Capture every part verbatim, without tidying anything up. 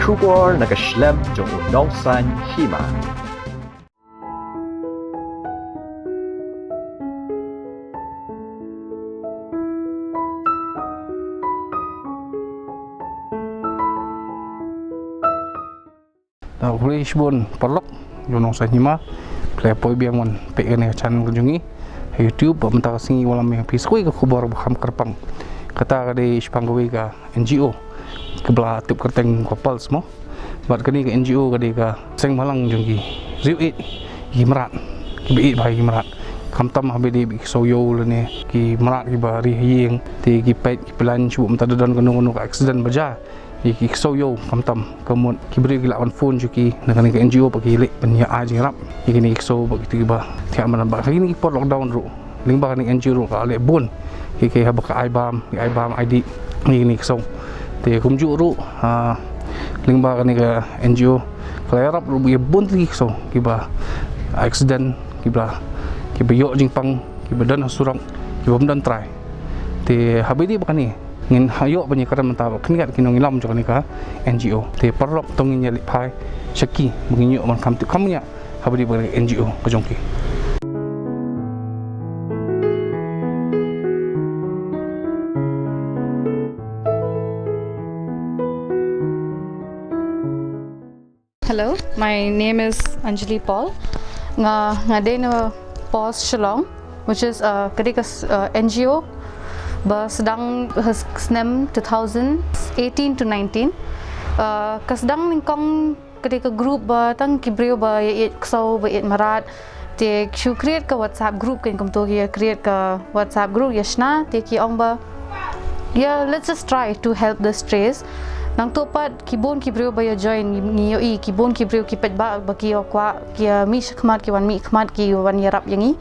Khubor na ka shlem jong u Nongsaiñ Hima. Da khublei shibun paralok jong u Nongsaiñ Hima. Khublei poi biang wan peit kane ka channel ka jong ngi ha YouTube, bad mynta ka sngi ngan lam ïa phi sa kawei ka khubor ba kham kyrpang. Kata ka dei shaphang kawei ka N G O kaba la tip kyrteng ka Pulse mo. Bad kane ka N G O ka dei ka seng bhalang jong ki riew ïeit, ki mrad, kiba ïeit bha ïa ki mrad. Khamtam haba ïadei bad ki ksew ïew lane ki mrad kiba ri ha ïing, te ki peit ki plan shuh mynta da don kano kano ka accident ba jia ïa ki ksew ïew, khamtam ka mut ki briew ki lah ban phone sha ki na kane ka N G O ba ki leit ban ïa ai jingïarap ïa kine ki ksew bad kito kiba thiah madan. Bad ha kine ki por lockdown ruh, lyngba kane ka N G O ruh ka leh bun ki, ki haba ka ai bam, ki ai bam ai dih ïa kine ki ksew. Te kumjuh ruh, ah, lyngba kane ka N G O ka la ïarap ruh ïa bun tylli ki ksew kiba accident, kiba, kiba ïoh jingpang, kiba don ha surok, kiba ym don trai. Te haba ïadei bad kane, ngin ïoh ban ïakren mynta bad khyndiat ki nongïalam jong kane ka N G O. Te paralok, to ngin ïaleit phai sha ki ba ngin ïoh ban kham tip kham bniah haba ïadei bad kane ka N G O ka jong ki. Hello, my name is Anjali Paul. Nga, nga dei na Pulse Shillong, which is, uh, ka dei ka s-, uh, N G O ba sdang ha s-, snem two thousand eighteen to nineteen. Uh, ka sdang nyngkong ka dei ka group ba tang ki briew ba ïeit ksew, ba ïeit mrad. Te ki shu create ka WhatsApp group, kan kumto ki create ka WhatsApp group, ïa shna, te ki ong ba, yeah, let's just try to help the strays. Nangto pat ki bun ki briew ba ïa join, ngi ïohi ki bun ki briew ki paidbah ba ki ïa kwah, ki ïa mih shakhmat, ki wan mih khmat, ki wan ïarap ïa ngi.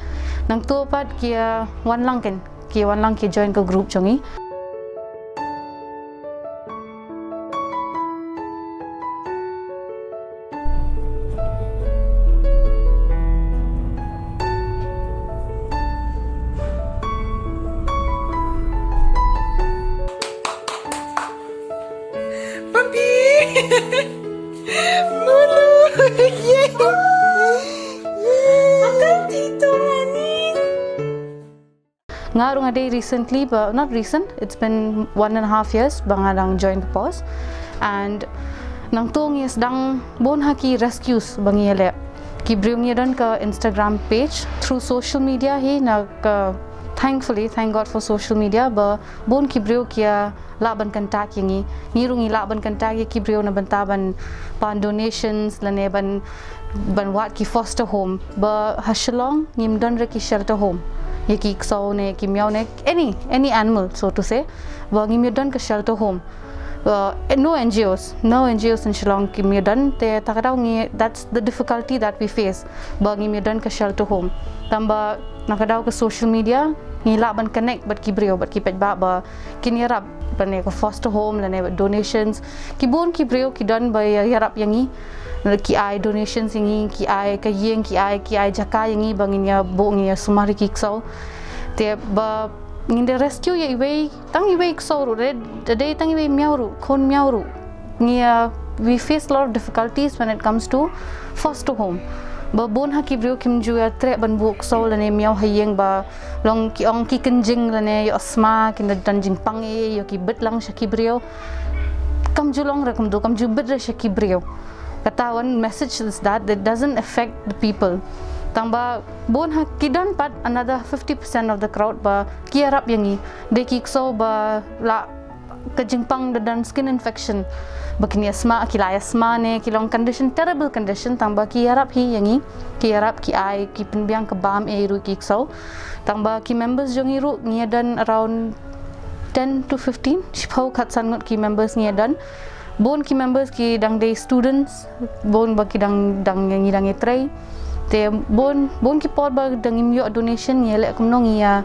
Nangto pat ki ïa wan lang, kan, ki wan lang ki join ka group jong ngi. Papi! Bulu! Yay! Yay! Akan tito manin. Nga ruh nga dei recently ba, not recent, it's been one and a half years ba nga dang join the Pulse. And nangto ngi sdang bun ha ki rescues ba ngi leh. Ki briew, ngi don ka Instagram page, through social media hi, na ka, thankfully, thank God for social media, ba bun ki briew ki ïa lah ban contact ïa ngi. Ngi ruh ngi lah ban contact ïa ki briew na bynta ban pan donations lane ban, ban wad ki foster home. Ba ha Shillong ngim don re ki shelter home ïa ki ksew ne ki miaw ne any, any animal, so to say. Ba ngim ïa don ka shelter home. Uh, no N G Os, no N G Os in Shillong kim ïa don, te ta ka daw ngi, that's the difficulty that we face. Ba ngim ïa don ka shelter home. Tangba na ka daw ka social media ngi lah ban connect bad ki briew, bad ki paidbah ba kin ïarap, lane ka foster home, lane donations. Ki bun ki briew ki don ba ïa, ïarap ïa ngi. Ki ai donations ïa ngi, ki ai ka ïing, ki ai, ki ai jaka ïa ngi ba ngin ïa buh, ngin ïa sumar ïa ki ksew. Te ba ngin da rescue ïa iwei, tang iwei ksew ruh, da, da dei tang iwei miaw ruh, khun miaw ruh. Ngi, uh, we face a lot of difficulties when it comes to foster home. Ba bun ha ki briew kim ju ïa treh ban buh ksew lane miaw ha ïing ba long ki ong ki kynjing lane ïoh sma, kin da don jingpang ei ei, ïoh ki bit lang sha ki briew. Kam ju long re kumto, kam ju bit re sha ki briew. Kata one message is that it doesn't affect the people. Tangba bun ha ki don pat another fifty percent of the crowd ba ki ïarap ïa ngi. Dei ki ksew ba la ka jingpang da don skin infection. Ba kin ïa sma, ki la ïa sma ne, ki long condition, terrible condition, tangba ki ïarap hi ïa ngi, ki ïarap, ki ai, ki pynbiang ka bam ei ei ruh ki ksew. Tangba ki members jong ngi ruh, ngi ïa don around ten to fifteen, shiphew khatsan ngut ki members ngi ïa don. Bun ki members ki dang dei students, bun ba ki dang, dang, ngi dang ïatrei. Te bun, bun ki por ba dang ngim ïoh donation, ngi ïa leh kumno, ngi ïa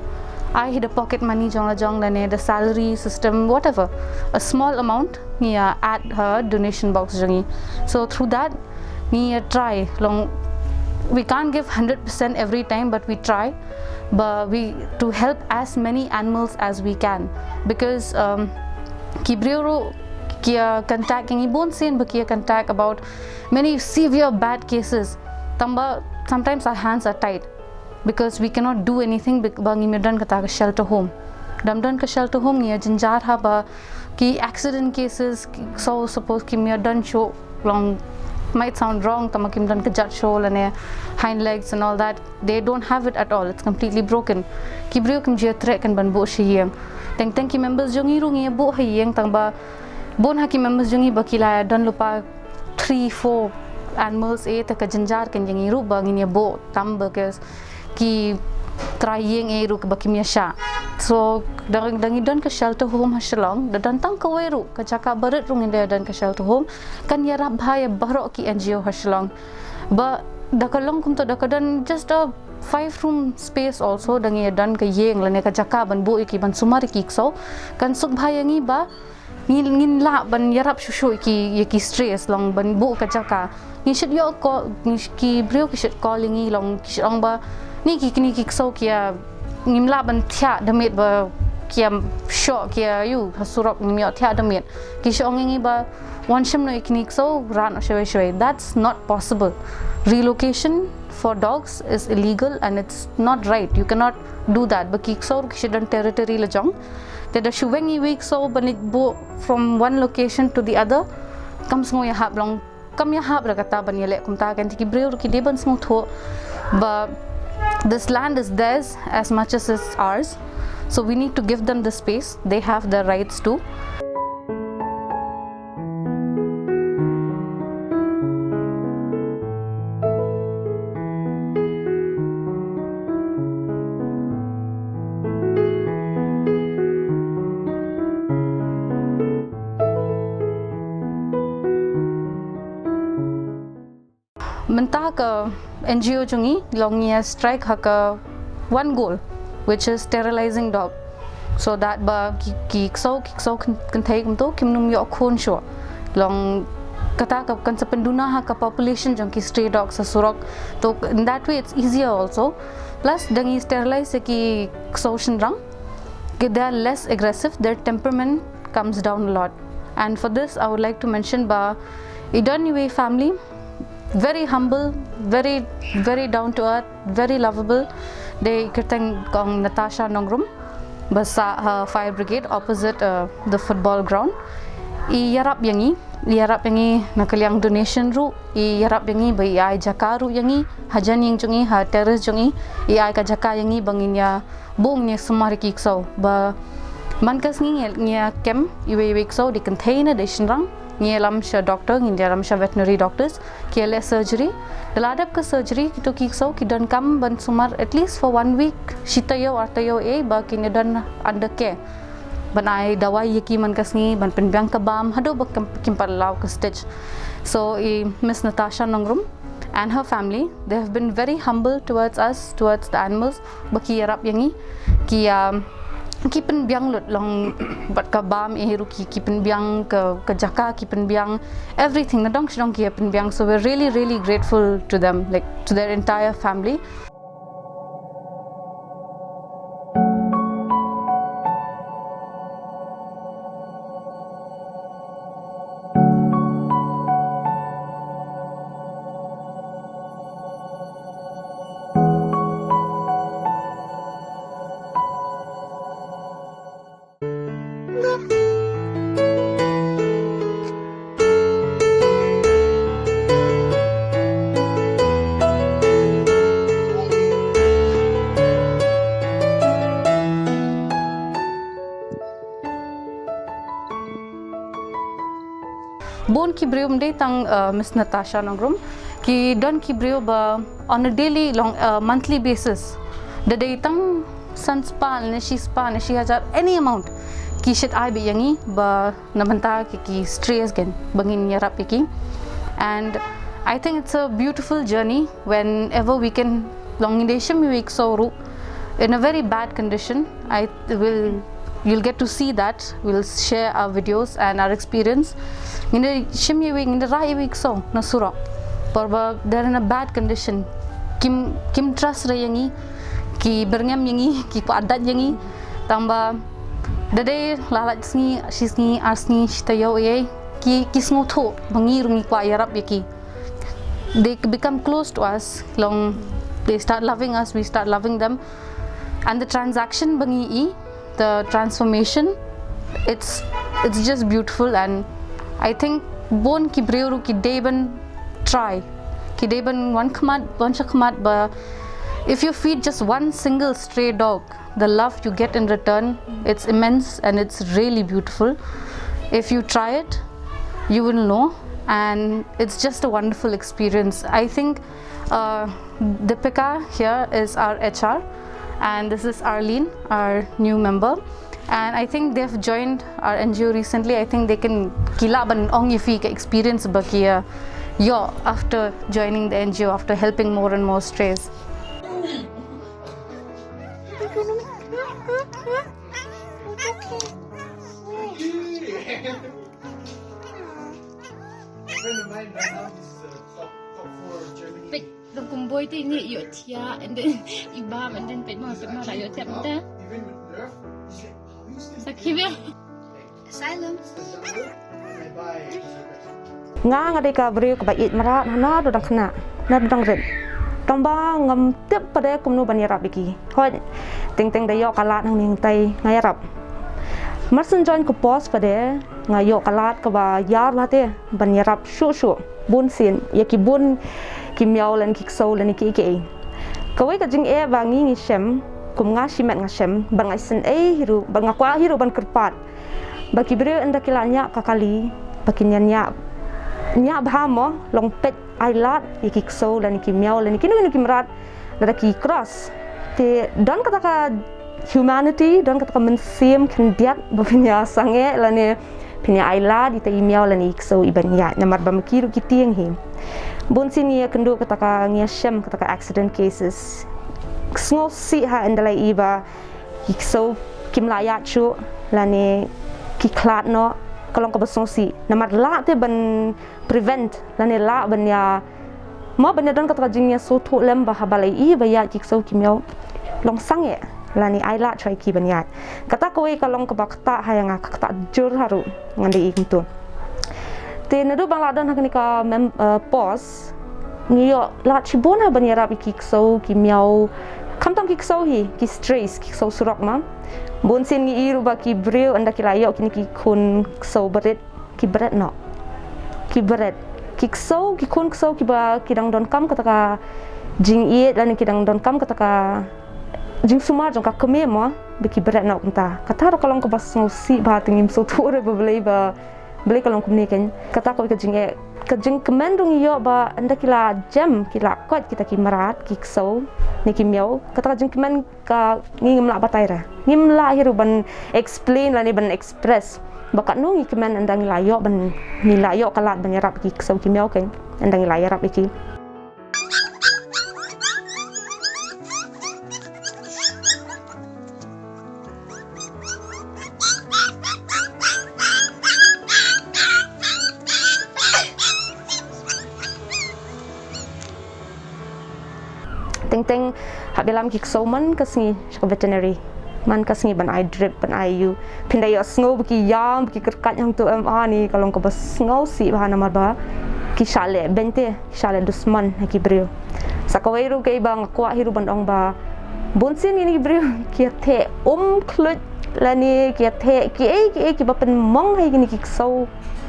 ai hi da pocket money jong la jong lane da salary system, whatever. A small amount ngi ïa add ha donation box jong ngi. So through that ngi ïa try long, we can't give hundred percent every time, but we try. But we, to help as many animals as we can, because, um, ki briew ruh, Ki ïa contact ïa ngi bun sien ba ki ïa contact about many severe bad cases. Tangba sometimes our hands are tied because we cannot do anything bec-, ba ngim don kata ka shelter home. Dam don ka shelter home ngi ïa jynjar ha ba ki accident cases, ki, so suppose kim ïa don shuh long, might sound wrong, tangba kim don ka jat shuh lane hind legs and all that. They don't have it at all. It's completely broken. Ki briew kim ju ïa treh kan ban buh sha ïing. Teng teng ki members jong ngi ruh ngi ïa buh ha ïing tangba bun ha ki members jong ngi ba ki la don lypa three, four animals, eh, te ka jynjar kan ïa ngi ruh ba ngin ïa buh tam ba ki trai ïing, eh, ruh ba kim ïa shah. So da, da ngi don ka shelter home ha Shillong, da don tang kawei ruh ka jaka barit ruh ngin da don ka shelter home, kan ïarap bha ïa baroh ki N G O ha Shillong. Ba da ka long kumta, da ka don just a five room space also, da ngi don ka ïing lane ka jaka ban buh ïa ki, ban sumar ïa ki ksew, kan suk bha ïa ngi ba ngin, ngin lah ban ïarap shuh shuh ïa ki, ïa ki strays long ban buh ka jaka. Ngi shait ïoh call, ngi sh-, ki briew ki shait call ïa ngi long ki shait ong ba ni ki, kine ki ksew ki ïa, ngim lah ban thiah da miet ba ki ïa shoh ki ïa ïoh ha surok, ngim ïoh thiah da miet. Ki shait ong ïa ngi ba wan shim noh ïa kine ki ksew, rah noh shawei shawei. That's not possible. Relocation for dogs is illegal and it's not right. You cannot do that. Ba ki ksew ki shait don territory la jong. Te da shu weng iwei i ksew ban leit buh from one location to the other, kam sngew ïahap long, kam ïahap re kata ban ïaleh kumta. Kan te ki briew ruh ki dei ban sngewthuh ba this land is theirs as much as it's ours. So we need to give them the space. They have the rights to. Mynta ka N G O jong ngi long ngi ïa strike ha ka one goal, which is sterilizing dog, so that ba ki, ki ksew, ki ksew kyn-, kynthei kumto kim nym ïoh khun shuh. Long kata ka kan sa pynduna ha ka population jong ki stray dogs ha surok. To in that way it's easier also. Plus da ngi sterilize ïa ki ksew shynrang, ki, they are less aggressive, their temperament comes down a lot. And for this I would like to mention ba i don iwei i family, very humble, very, very down to earth, very lovable. Dei i kyrteng kong Natasha Nongrum, ba sah ha fire brigade opposite, uh, the football ground. I ïarap ïa ngi, i ïarap ïa ngi na ka liang donation ruh, i ïarap ïa ngi ba i ai jaka ruh ïa ngi ha jan ïing jong ngi, ha terrace jong ngi, i ai ka jaka ïa ngi ba ngin ïa buh, ngin ïa sumar ïa ki ksew. Ba man ka sngi ngi ïa, ngi ïa kem iwei iwei i ksew, dei kynthei ne dei shynrang, ngi ïalam sha doctor, ngin ïalam sha veterinary doctors, ki ïaleh surgery. Da la dep ka surgery kito ki ksew ki donkam ban sumar at least for one week, shi taïew ar taïew ei, ba kin ïa don under care, ban ai dawai ïa ki man ka sngi, ban pynbiang ka bam haduh ba kim, kim pat law ka stitch. So i Miss Natasha Nongrum and her family, they have been very humble towards us, towards the animals. Ba ki ïarap ïa ngi, ki, um, ki pynbiang lut long bad ka bam, eh, ruh ki, ki pynbiang ka, ka jaka, ki pynbiang everything, nadong shadong ki ïa pynbiang. So we're really, really grateful to them, like, to their entire family. Bun ki briew, ym dei tang, uh, Miss Natasha Nongrum, ki don ki briew ba on a daily long, uh, monthly basis, da dei tang san spah ne shi spah ne shi hajar, any amount, ki shait ai beit ïa ngi ba na bynta ki, ki strays kin, ba ngin ïarap ïa ki. And I think it's a beautiful journey whenever we can, long ngi dei shim iwei i ksew ruh in a very bad condition. I will, you'll get to see that. We'll share our videos and our experience. Ngi dei shim iwei, ngi dei rah iwei i ksew na surok. Por ba they're in a bad condition. Kim, kim trust re ïa ngi, ki byrngem ïa ngi, ki kwah dat ïa ngi. Tang ba Da dei la lait sngi, shi sngi, ar sngi, shi taïew ei, ki, ki sngewthuh ba ngi ruh ngi kwah ïarap ïa ki. They become close to us, long they start loving us, we start loving them. And the transaction ba ngi i, the transformation, it's, it's just beautiful. And I think bun ki briew ruh ki dei ban try, ki dei ban wan khmat, wan sha khmat ba, if you feed just one single stray dog, the love you get in return, it's immense and it's really beautiful. If you try it, you will know, and it's just a wonderful experience. I think uh, Deepika here is our H R, and this is Arlene, our new member. And I think they've joined our N G O recently. I think they can, ki lah ban ong ïa phi ka experience ba ki ïoh after joining the N G O, after helping more and more strays. Friend of mine right now is uh, top top four Germany. Peit, dong kumboi te ni ïoh thiah, and then i bam, and then peit ma, peit ma la ïoh thiah mynta. Even with nerve, he's like, how is this? Sakhi bia. Asylum. Nga, nga dei ka briew kaba ïeit mrad na, naduh dang khynnah, naduh dang rit. Tang ba ngam tip pat de kumno ban ïarap ïa ki. Hooid, teng teng da ïoh ka lad hangne hangtai nga ïarap. Mar shen join ka post pat de nga ïoh ka lad kaba ïar bha te ban ïarap shuh shuh. Bun sien ïa ki bun ki miaw lane ki ksew lane kiei kiei. Kawei ka jingeh ba ngi ngi shem, kum nga shimet nga shem, bad nga isynei hi ruh, bad nga kwah hi ruh ban kyrpad ba ki briew ynda ki la ñiah ka kali, ba kin ñiah, ñiah bha mo, long peit ailad ïa ki ksew lane ki miaw lane kino kino ki mrad, lada ki cross. Te don kata ka humanity, don kata ka mynsiem khyndiat ba phin ïa sangeh lane phin ïa ailad ïa ita i miaw lane i ksew iban ïaid, namar ba ma ki ruh ki tieng hi. Bun sien ngi ïa kynduh kata ka, ngi ïa shem kata ka accident cases. Sngewsih ha ynda la i ba ki ksew kim lah ïaid shuh lane ki khlad noh, ka long kaba sngewsih. Namar lah te ban prevent lane lah ban ïa, mo, ban ïa don kata ka jingïasngewthuh lem ba haba la i ba ïaid ki ksew ki miaw, long sangeh lane ailad shuwa ïa ki ban ïaid. Kata kawei ka long kaba ktah ha ïa nga, ka ktah jur ha ruh ngan dei i kumto. Te naduh ba nga la don ha kane ka mem-, eh, post, ngi ïoh lad shibun ha ban ïarap ïa ki ksew ki miaw, khamtam ki ksew hi, ki strays, ki ksew surok ma. Bun sien ngi i ruh ba ki briew ynda ki la ïoh kine ki khun ksew barit, ki bret noh. Ki bret. Ki ksew, ki khun ksew kiba ki dang donkam kata ka jingïeit lane ki dang donkam kata ka jingsumar jong ka kmie mo, ba ki bret noh kumta. Kata ruh ka long kaba sngewsih bha, te ngim sngewthuh re ba balei ba, balei ka long kumne kein. Kata kawei ka jingeh. Ka jingkmen ruh ngi ïoh ba ynda ki la jem, ki la koit kita ki mrad, ki ksew ne ki miaw, kata ka jingkmen ka ngi ngim lah batai re. Ngim lah hi ruh ban explain lane ban express ba katno ngi kmen ynda ngi la ïoh ban, ngi la ïoh ka lad ban ïarap ïa ki ksew ki miaw kein, ynda ngi la ïarap ïa ki. Teng teng hap ïalam ki ksew man ka sngi sha ka veterinary. Man ka sngi ban ai drip, ban ai aïu. Phin da ïohsngew ba ki ïam, ba ki kyrkhat hangto em, ani ka long kaba sngewsih bha namar ba ki shah leh beiñ te, ki shah leh dusmon ha ki briew. Sa kawei ruh kaei ba nga kwah hi ruh ban ong ba bun sien kine ki briew ki ïatheh um khluit lane ki ïatheh kiei kiei kiba pynmong ha kine ki ksew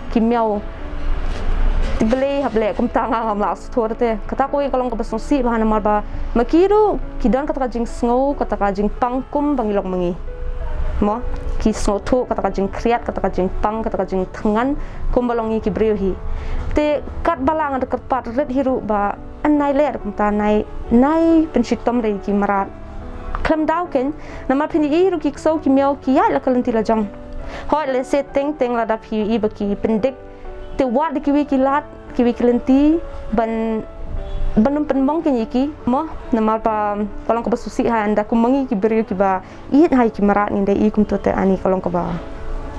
ki miaw. Te balei hap leh kumta, nga ngam lah sngewthuh te. Kata kawei ka long kaba sngewsih bha namar ba ma ki ruh ki don kata ka jingsngew, kata ka jingpang kum ba ngi long ma ngi. Mo, ki sngewthuh kata ka jingkhriat, kata ka jingpang, kata ka jingthngan kum ba long ngi ki briew hi. Te katba lah ngan da kyrpad rit hi ruh ba nai leh kumta, nai, nai pynshitom re ki mrad. Khlem daw kein, namar phin ïohi ruh ki ksew ki miaw ki ïaid la ka lynti la jong. Hooid, lehse teng teng lada phi ïohi ba ki pyndik, te wad da kiwei ki lad, kiwei ki lynti ban, ban ym pynmong kein ïa ki. Mo, namar ba ka long kaba sngewsih ha, ynda kum ma ngi ki briew kiba ïeit ha ïa ki mrad ngin da ïohi kumto te, ani ka long kaba,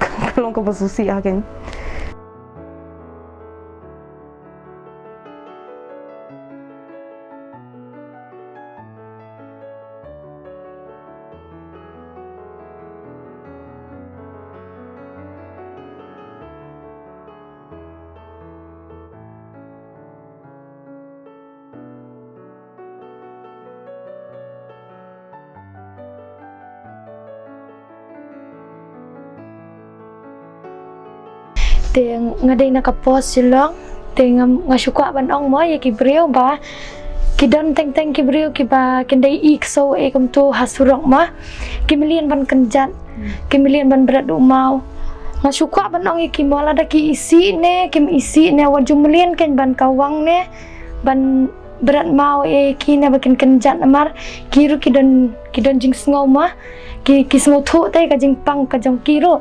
ka long kaba sngewsih ha kein. Te nga dei na ka post Shillong. Te nga, nga shu kwah ban ong mo ïa ki briew ba ki don teng teng ki briew kiba kin dei i ksew ei kumto ha surok mo. Ki mlien ban kynjat, ki mlien ban bret u maw. Nga shu kwah ban ong ïa ki mo lada ki isih ne kim isih ne, wat ju mlien kein ban kawang ne ban bret maw ïa ki ne ba kin kynjat namar ki ruh ki don, ki don jingsngew mo. Ki, ki sngewthuh te ka jingpang ka jong ki ruh.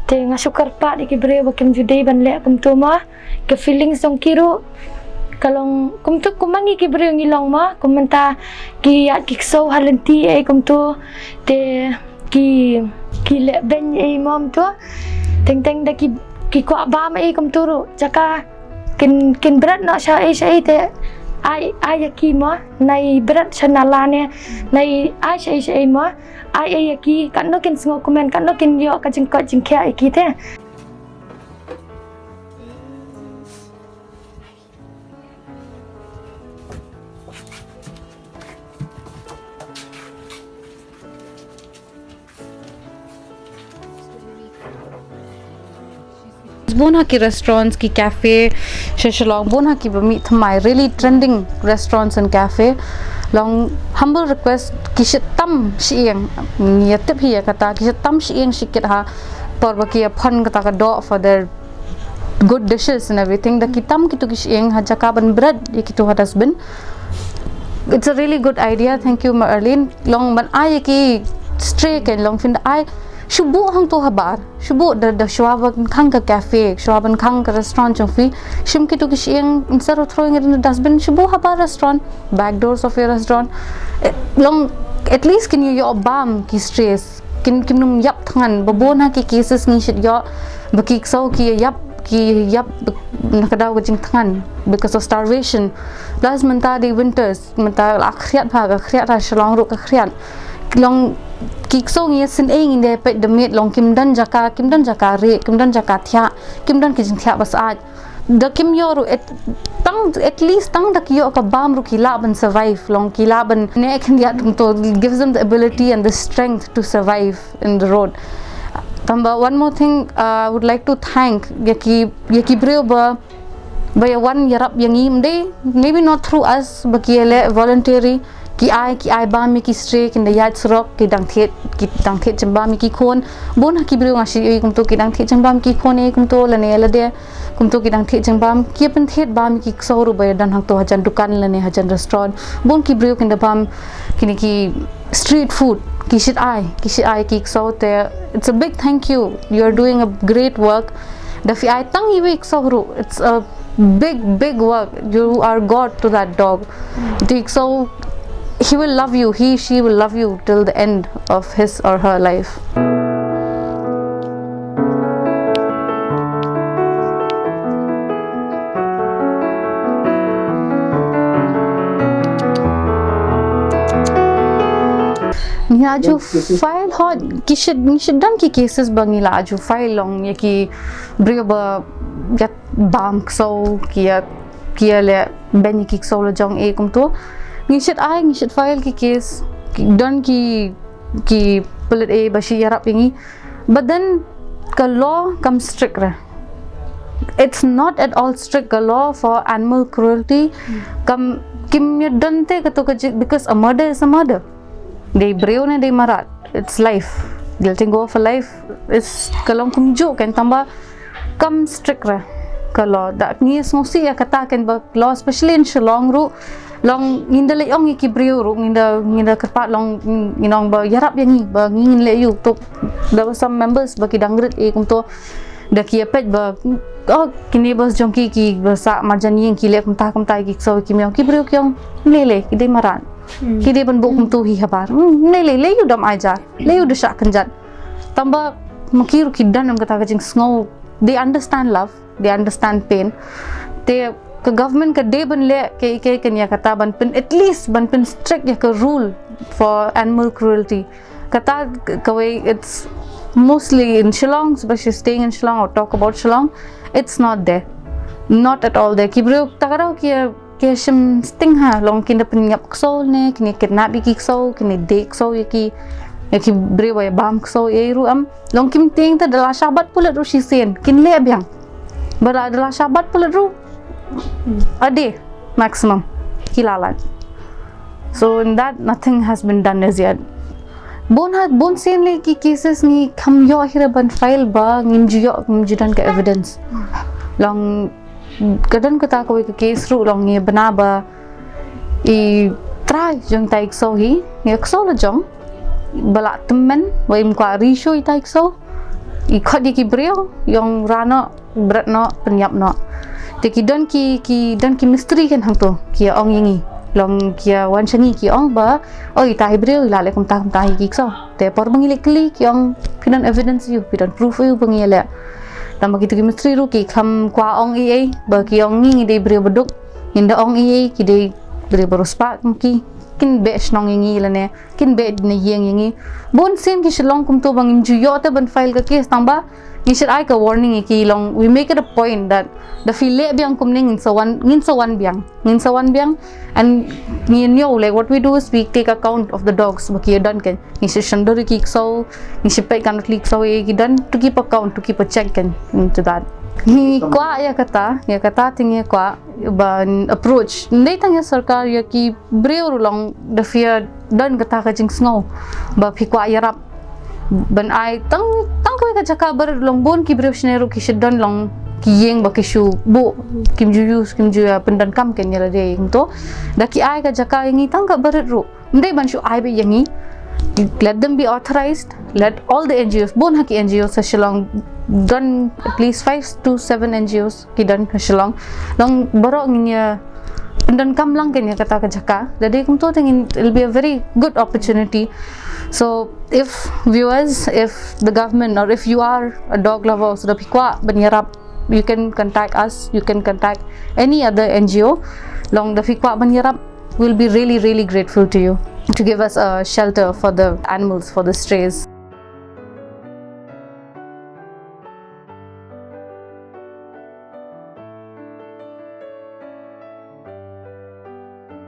Te nga shu kyrpad ïa ki briew ba kim ju dei ban leh kumto mo. Ka feelings jong ki ruh ka long kumto, kum ma ngi ki briew ngi long mo, kum mynta ki ïaid ki ksew ha lynti ei kumto. Te ki, ki leh beiñ ei mo kumto. Teng teng da ki, ki kwah bam ei kumto ruh. Jaka kin, kin bret noh sha ei sha ei te ai, ai ïa ki mo, nai bret sha nala ne, nai ai sha ei sha ei mo, ai ei ïa ki, katno kin sngew kmen, katno kin ïoh ka jingkoit jingkhiah ïa ki te. Bun ha ki restaurants, ki cafe sha Shillong, bun ha kiba mih thymmai, really trending restaurants and cafe. Long humble request, ki shait tam shyieng, ïa tip hi ïa kata, ki shait tam shyieng shikit ha por ba ki ïa pon kata ka doh for their good dishes and everything. Da ki tam kito ki shyieng ha jaka ban bret ïa kito ha dustbin. It's a really good idea. Thank you, Ma Arlene. Long ban ai ïa ki stray kein, long phin da ai shu buh hangto habar. Shu buh da, da shuwa ban khang ka cafe, shuwa ban khang ka restaurant jong phi. Shim kito ki shyieng instead of throwing it in the dustbin, shu buh habar restaurant, back doors of your restaurant. Eh, long at least kin ïoh bam ki strays. Kin, kin ym ïap thngan, ba bun ha ki cases ngi shait ïoh ba ki ksew ki ïap, ki ïap na ka daw ka jingthngan because of starvation. Plus mynta dei winters, mynta la khriat bha, ka khriat ha Shillong ruh ka khriat. Long ki ksew ngi ïasyn ei, ngi dei peit da miet, long kim don jaka, kim don jaka rieh, kim don jaka thiah, kim don ki jingthiah ba syaid. Da kim ïoh ruh, at, tang, at least tang da ki ïoh ka bam ruh ki lah ban survive, long ki lah ban ne khyndiat kumto, it gives them the ability and the strength to survive in the road. Tangba one more thing, uh, I would like to thank ïa ki, ïa ki briew ba, ba ïa wan ïarap ïa ngi, ym dei, maybe not through us, ba ki ïaleh voluntary, ki ai, ki ai bam ïa ki stray, kin da ïaid surok, ki dang thied, ki dang thied jingbam ïa ki khun. Bun ha ki briew nga shu ïohi kumto, ki dang thied jingbam ïa ki khun, ïa kumto lane ïa lade, kumto ki dang thied jingbam, ki ïa pynthied bam ïa ki ksew ruh ba ïa don hangto hajan dukan lane hajan restaurant. Bun ki briew kin da bam kine ki street food, ki shait ai, ki shait ai ki ksew te. It's a big thank you. You are doing a great work. Da phi ai tang iwei i ksew ruh, it's a big, big work. You are God to that dog. Te i ksew, he will love you, he, she will love you till the end of his or her life. Ngi la ju file hot, ki shait, ngi shait don ki cases ba ngi la ju file, long ïa ki briew ba ïa bam ksew, ki ïa, ki ïaleh beiñ ïa ki ksew la jong ei kumto. Ngi shait ai, ngi shait file ki case, ki don ki, ki pulit ei ba shu ïarap ïa ngi. But then ka law kam strict re. It's not at all strict ka law for animal cruelty. Kam, kim ïa don te kato ka jing, because a murder is a murder. Dei briew ne dei mrad, it's life. Letting go of a life is ka long kumjuh kan, tangba kam strict re ka law. Da ngi sngewsih ïa kata kan ba law, especially in Shillong ruh. Long ngin da leit ong ïa ki briew ruh, ngin da, ngin da kyrpad, long ngin ong ba ïarap ïa ngi ba ngin leh ïa u tuk. Da some members ba ki dang rit ïa kumto, da ki ïa peit ba, oh, ki neighbors jong ki, ki ba sah marjan ïing, ki leh kumta kumta ïa ki ksew, ki ong, ki briew ki ong, lei lei, ki dei mrad. Hmm. Ki dei ban buh kumto hi habar. Hmm, lei lei, lei ïa u dam ai jar, lei ïa u da shah kynjat. Tangba ma ki ruh ki don em kata ka jingsngew. They understand love, they understand pain. Te ka government ka dei ban leh kaei kaei kan ïa kata ban pyn, at least ban pyn strict ïa ka rule for animal cruelty. Kata k-, kawei, it's mostly in Shillong, especially staying in Shillong or talk about Shillong, it's not there. Not at all there. Ki briew ta ka daw ki ïa, ki ïa shim sting ha, long kin da pynïap ksew ne, kin ïa kidnap ïa ki ksew, kin ïa die ksew ïa ki, ïa ki briew ba ïa bam ksew ïa i ruh em. Long kim tieng te da la shah bat pulit ruh shisien, kin leh biang. Ba la da la shabat palat ruh, a day maximum ki la lait. So in that, nothing has been done as yet. Bun ha bun sien le ki cases ngi kham ïoh hi ruh ban file ba ngim ju ïoh, ngim ju don ka evidence. Long ka don kata kawei ka case ruh long ngi bna ba i trai jong tai kso hi, ngi kso la jong ba la tymmen, ba im kwah ri shu i tai kso, i khot ïa ki briew, ïong rano bret noh, pynïap noh. Te ki don ki, ki don ki mistri kan hangto, ki ong ïa ngi. Long ki wan sha ngi ki ong ba, oi, tai briew i la leh kumta kumta hi ki kso. Te por ba ngi leh kylli ki ong, phi don evidence ïa u, phi don proof ïa u ba ngi leh. Tang ba kitu ki mistri ruh ki kham kwah ong ei ei, ba ki ong ngi ngi dei briew baduk. Ngin da ong ei ei, ki dei briew ba riewspah kum ki. Kin beh shnong ïa ngi lane kin beh na ïing ïa ngi. Bun sien ki shu long kumto ba ngim ju ïoh te ban file ka case, tang ba ngi shu ai ka warning ïa ki long, we make it a point that da phi leh biang kumne ngin sa wan, ngin sa wan biang, ngin sa wan biang. And ngi ñiew, like, what we do is we take account of the dogs ba ki don kan. Ngi shu shon dur ïa ki kso, ngi shu peit kan ki kso ïa ki don, to keep account, to keep a check kan into that. Ngi kwah ïa kata, ïa kata te ngi kwah ban approach. Ndei tang ïa sorkar, ïa ki briew ruh long da phi don kata ka jingsngew ba phi kwah ïarap ban ai tang, tang kawei ka jaka barit, long bun ki briew shane ruh ki shu don long ki ïing ba ki shu buh, kim ju use, kim ju ïa pyndonkam kan ïa lade ïa kumto. Da ki ai ka jaka ïa ngi tang ka barit ruh, ym dei ban shu ai beit ïa ngi. Let them be authorized, let all the N G Os, bun ha ki N G Os ha Shillong, don at least five to seven N G Os ki don ha Shillong. Long baroh ngin ïa pyndonkam lang kan ïa kata ka jaka. Da dei kumto te ngin, it'll be a very good opportunity. So if viewers, if the government, or if you are a dog lover, so da phi kwah ban ïarap, you can contact us, you can contact any other N G O. Long da phi kwah ban ïarap, we'll be really, really grateful to you to give us a shelter for the animals, for the strays.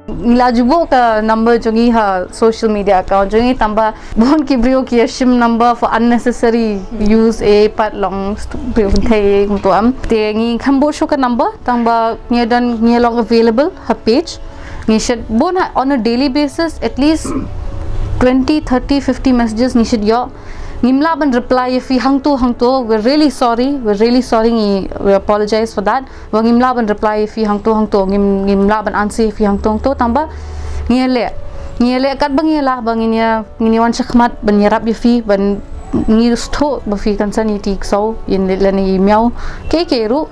Ngi la ju buh ka number jong ngi ha social media account jong ngi, tang ba bun ki briew ki ïa shim number for unnecessary use, eh, pat long st-, briew pynthei kumto am. Te ngi kham buh shuh ka number, tang ba ngi don, ngi long available ha page. Ngi shu, bun ha, on a daily basis, at least twenty, thirty, fifty messages ngi shu ïoh. Ngim lah ban reply ïa phi hangto hangto. We're really sorry. We're really sorry. Ngi, we apologize for that. Ba ngim lah ban reply ïa phi hangto hangto, ngim, ngim lah ban answer ïa phi hangto hangto, tang ba ngi ïa leh, ngi ïa leh katba ngi ïa lah ba ngin ïa, ngin ïa wan shakhmat ban ïarap ïa phi, ban, ngi sngewthuh ba phi concern ïa i kso, ïa lane i miaw, kaei kaei ruh.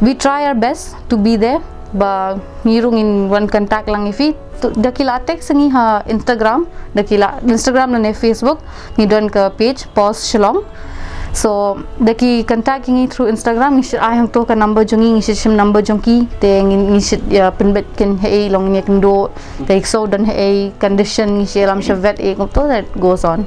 We try our best to be there. Ba ngi ruh ngin wan contact lang ïa phi. To, da ki la text ngi ha Instagram, da ki la Instagram lane Facebook, ngi don ka page Paws Shillong. So da ki contact ngi through Instagram, ngi shu ai hangto ka number jong ngi, ngi shu shim number jong ki, te ngi, ngi shu ïa pynbeit kan haei long ngi kynduh, te i kso don haei condition, ngi shu ïalam sha vet, eh, kumto, that goes on.